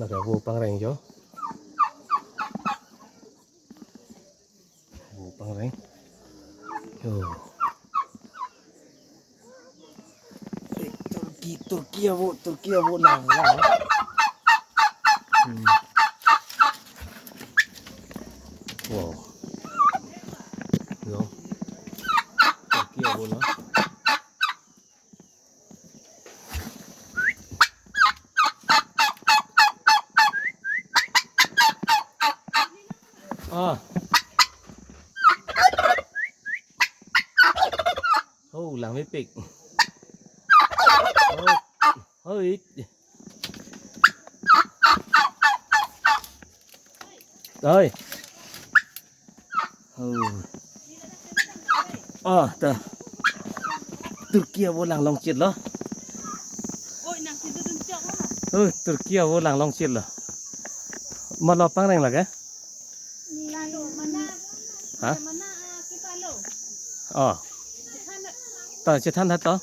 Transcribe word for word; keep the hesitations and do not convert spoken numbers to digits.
Ada vo pangreng jo. Vo pangreng. Yo. Turki, Turki avo, Turki avo lang lang. Hmm. Wow. Yo. Turki avo lang. Ah. Oh, langmepik. Oh, oi. Oi. Oh. Ah, ta. Turki avo lang longchit lo. Oh, Turki avo lang longchit lo. Malo pangreng lake? Ha? Oh. Ta chethan hat to.